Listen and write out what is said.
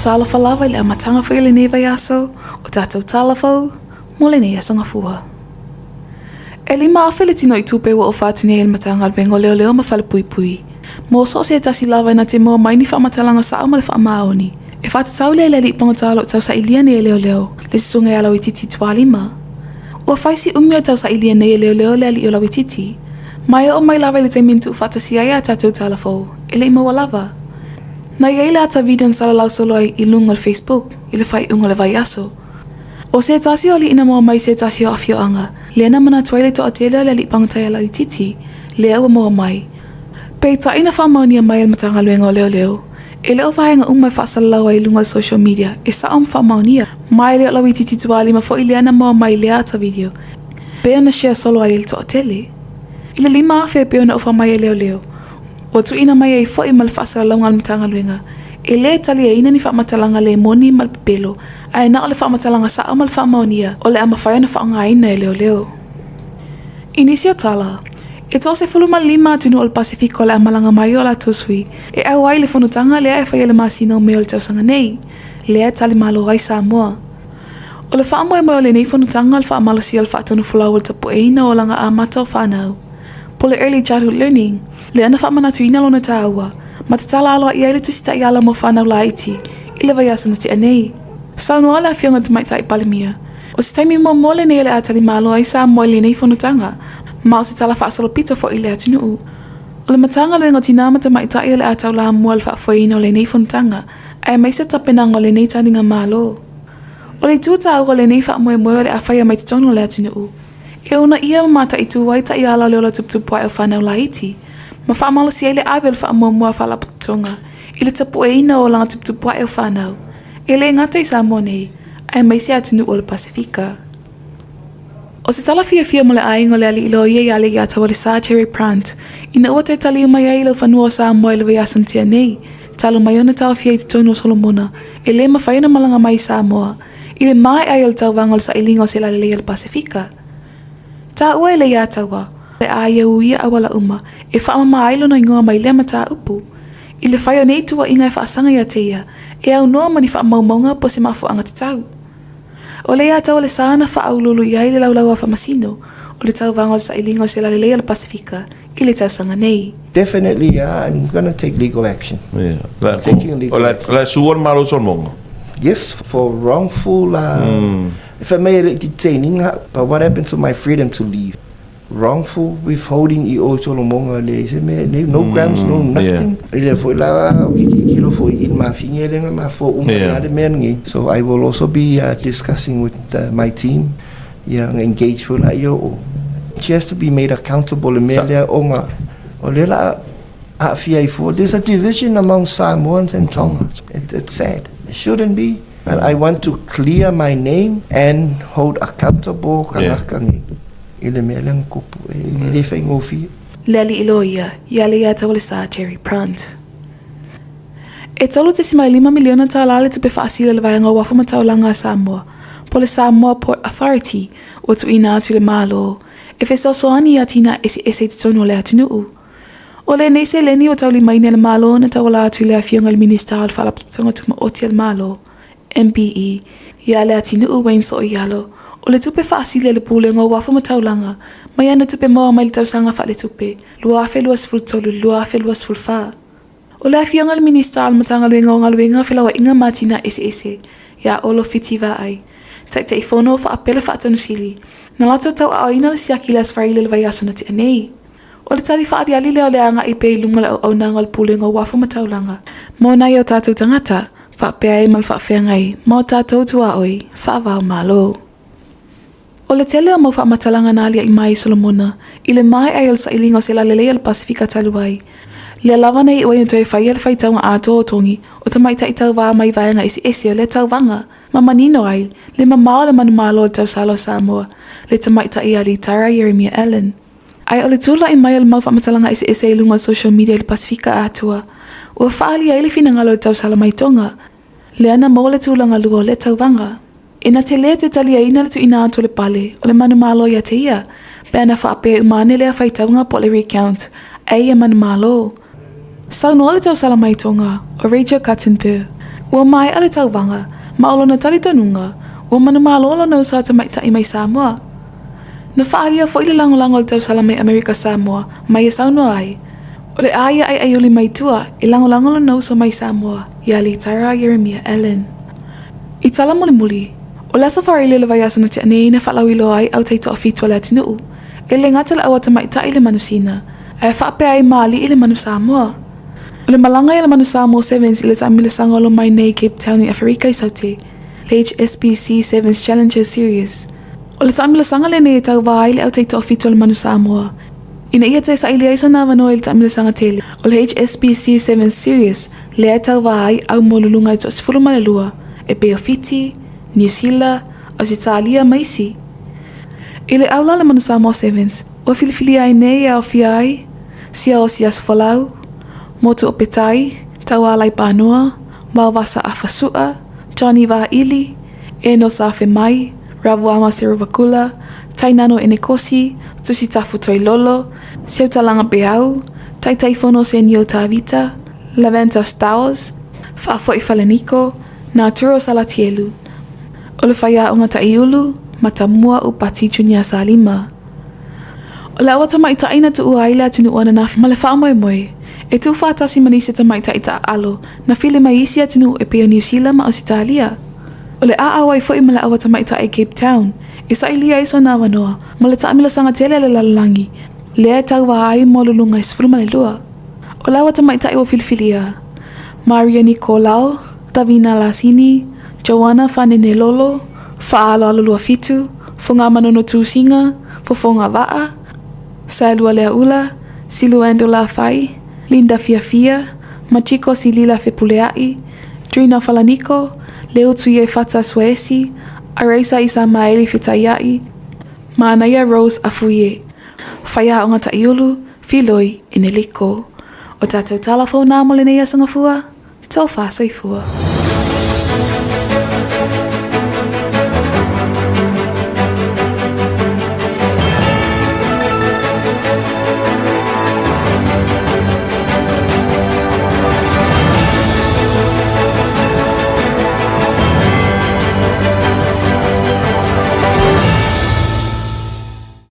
Talofa lava i le amataga foi o lenei vaiaso o tatou tala fou mo lenei aso Gafua. E 5,000 le tino'i tupe ua ofa atu nei e le Matagaluega o Leoleo ma Falepuipui mo so o se tasi lava e na te maua mai ni faamatalaga sa'o ma le faamaoni e faatatau lea i le alii pagota o lo o tausailia nei e leoleo le susuga ia Lauitiiti Tualima. Ua fai si umi o tausailia nei e leoleo le alii o Lauitiiti, ma e oo mai lava i le taimi na tuufaatasia ai a tatou tala fou, e le i maua lava. Na i ai le ata video na salalau solo ai i luga o le Facebook i le faaiuga o le vaiaso. ʻO se tasi o aliʻi na maua mai se tasi o afioaga, lea na manatu ai le toatele o le alii pagota ia Lauitiiti, lea ua maua mai. Peitai na faamaonia mai e le Matagaluega o Leoleo, e le o vaega uma e faasalalau ai i luga o le social media e sao ma faamaonia, ma e le o Lauitiiti Tualima foi lea na maua mai i lea ata video, pei ona share solo ai e le toatele. I le 5,000 e pei ona ofa mai e Leoleo, Ua tuuina mai ai foi ma le faasalalauga a le Matagaluega, e lē taliaina ni faamatalaga le moni ma le pepelo, ae na o le faamatalaga sa'o ma le faamaonia o le a mafai ona faaaogaina e leoleo. I nisi o tala, e 35 atunuu o le Pasefika o le a malaga mai o latou sui e auai i le fonotaga lea e faia i le masina o Me o le tausaga nei, lea e tali malo ai Samoa. O le faamoemoe o lenei fonotaga o le faamalosia o le faatonufolau o le tapueina o olaga amata o fanau, po o le Early Childhood Learning, lea na faamanatuina lona taua ma tatala aloaia ai le Tusi Taiala mo fanau laiti i le vaiaso na tea nei. Saunoa le Afioga i le Tamaitai Palemia, o se taimi muamua lenei o le a tali malo ai Samoa i lenei fonotaga, ma o se tala faasolopito foi i le atunuu. O le Matagaluega o Tinā ma Tamaitai o le a taulamua i le faafoeina o lenei fonotaga, aemaise o tapenaga o lenei taliga malo. O le itu taua o lenei faamoemoe o le a faia mai totonu o le atunuu, E uunaia ma mataitu ai taiala o le ola tuputupu ae o fanau laiti, ma faamalosi ai le ave o le faamuamua a Faalapotopotoga i le tapueina o olaga tuputupu ae o fanau, e le gata i Samoa nei, aemaise atunuu o le Pasefika. O se tala fiafia mo le aiga o le alii loia ia Leiataualesa Cherry Prant, ina ua toe taliu mai ai i laufanua o Samoa i le vaiaso na tea nei, talu mai ona taofia i totonu o Solomona, e le mafai ona malaga mai i Samoa, I le maea ai o le tauvaga o le sailiga o se lalelei o le Pasefika. Taua e Leiataua, le a ia uia auala uma e faamama ai lona igoa mai lea mataupu. I le fai o nei tuuaiga e faasaga ia te ia, e aunoa ma ni faamaumauga po o se mafuaaga tatau. O Leiataua le sa na faauluulu i ai le laulau a Faamasino o le tauvaga o le sailiga o se lalelei o le Pasefika i le tausaga nei. Definitely, I'm gonna take legal action. Yeah. Taking legal action. O le sua le malo Solomon. Yes, for wrongful if I may le detaining, but what happened to my freedom to leave? Wrongful withholding i o Solomonga le se me no grounds, no nothing. I le foi la o ki ki lo foi in ma finge le ma fo uma le mea ngi. So I will also be discussing with my team Ia engage foi la ia o she has to be made accountable le mea lea ona o lea la aafia ai fua. There's a division among Samoans and Tonga. It's sad. It shouldn't be. But I want to clear my name and hold accountable kangaka nei i le mea lea na tupu. E le faigofie. Le alii loia ia Leiataualesa Jerry Prant. E $3.5 miliona tālā le tupe faasili a le Vaega o Uafu ma Taulaga a Samoa, po o le Samoa Port Authority, ua tuuina atu i le Malo e fesoasoani i atinae eseese i totonu o le atunuu. O lenei seleni ua taulimaina e le Malo na tauala atu i le Afioga i le Minisita o le Faalapotopotoga Tumaoti a le Malo, MPE, ia Leatinuu Wayne Sooialo, o le tupe faasili a le Pulega o Uafu ma Taulaga mai ana tupe maua mai le tausaga faaletupe 2023/2024. O le Afioga i le Minisita o le Matagaluega o Galuega, Felauaiga ma Atinae Eseese, ia Olo Fiti Vaai, Taitaifono o Faapela Faatonu Sili, na latou tauaaoina le siaki i le Aso Faraile o le vaiaso na tea nei. O le tali faaaliali lea o le agai pea i luga o le auaunaga o le Pulega o Uafu ma Taulaga mo nai o tatou tagata, faapea ai ma le faafeagai ma o tatou tuaoi faava-o-Malo. O le tele o mau faamatalaga na aliaʻi mai i Solomona i le maea ai o le sailiga o se lalelei o le Pasefika talu ai, lea lava na iu ai ona toe faia le faitauga atoa o togi o tamaitai tauvā mai vaega eseese o lea tauvaga, ma manino ai le mamao o le manumalo o le tausala o Samoa, le tamaitai a Litara Ieremia Allan. Ae o le tulai mai o le mau faamatalaga eseese i luga o social media i le Pasefika atoa, ua faaalia ai le finagalo o le tausala mai Tonga, lea na maua le tulaga lua o lea tauvaga. Ina te lē toe taliaina le tuuina atu o le pale o le manumalo ia te ia, pe ana faapea uma ane lea faitauga po o le recount a ia manumalo. Saunoa le tausala mai Tonga, o Rachel Cuttenthur. Ua maea le tauvaga, ma o lona talitonuga, ua manumalo lona uso a tamaitai mai Samoa. Na faaalia foi le lagolago a le tausala mai Amerika Samoa ma ia saunoa ai, o le a ia aiaiuli mai tua e lagolago lona uso mai Samoa ia Litara Ieremia Allan. I tala mulimuli, o le Aso Faraile o le vaiaso na tea nei na faalauiloa ai au taitoafitu a le atunuu, e le gata le au a tamaitai le manusina, ae faapea ai ma alii le manu Samoa. O le malaga ia le manu Samoa Sevens i le taamilosaga o lo mai nei i Cape Town i Aferika i Saute, le HSBC Sevens Challenger Series. O le taamilosaga lenei e tauva ai le au taitoafitu a le manu Samoa, ina ia toe saili ai sona avanoa i le taamilosaga tele o le HSBC Sevens Series lea e tauva ai au maualuluga e toa-12 e pei o Fiti, Niu Sila, Ausetalia ma isi. I le aula a le Manu Samoa Sevens, ua filifilia ai nei e aofia ai, Siaosi Asofolau, Motu o Petai, Taualai Panoa, Vaovasa Afasua, Johnny Vaili, Enosa Afemai, Ravuama Seruvakula, Tainano Enekosi, Tusitafu Toilolo, Seutalaga Peau, Taitaifono Senio Tavita, Laventa Stowers, Faafoi Faleniko, Naturo Salatielu. O le faiaoga Taiulu, Matamua Upati Junior Salima. O le awa tamaitai na tuua ai le atunuu ananafi ma le faamoemoe e tuufaatasi ma nisi o tamaitai taaalo na fili mai isi atunuu e pei o Niu Sila ma Ausetalia. O le a auai foi ma le awa tamaitai i Cape Town e sailia ai sona avanoa mo le taamilosaga tele a le lalolagi lea e tauva ai maualuluga e 12. O le awa tamaitai ua filifilia, Maria Nikolao, Tavina Lasini, Joanna Fanenelolo, Faaaloalo Luafitu, Fogamanono Tusiga, Fofoga Vaa, Saelua Leaula, Siluendo Lafai, Linda Fiafia, Machiko Silila Fepuleai, Drina Falaniko, Leutuiefata Suaesi, Araisa Isamaeli Fetaia'i, Manaia Rose Afuie, Faiaoga Taiulu, Filoi Eneliko. O tatou tala fou nā mo lenei aso Gafua, Tofa Soifua.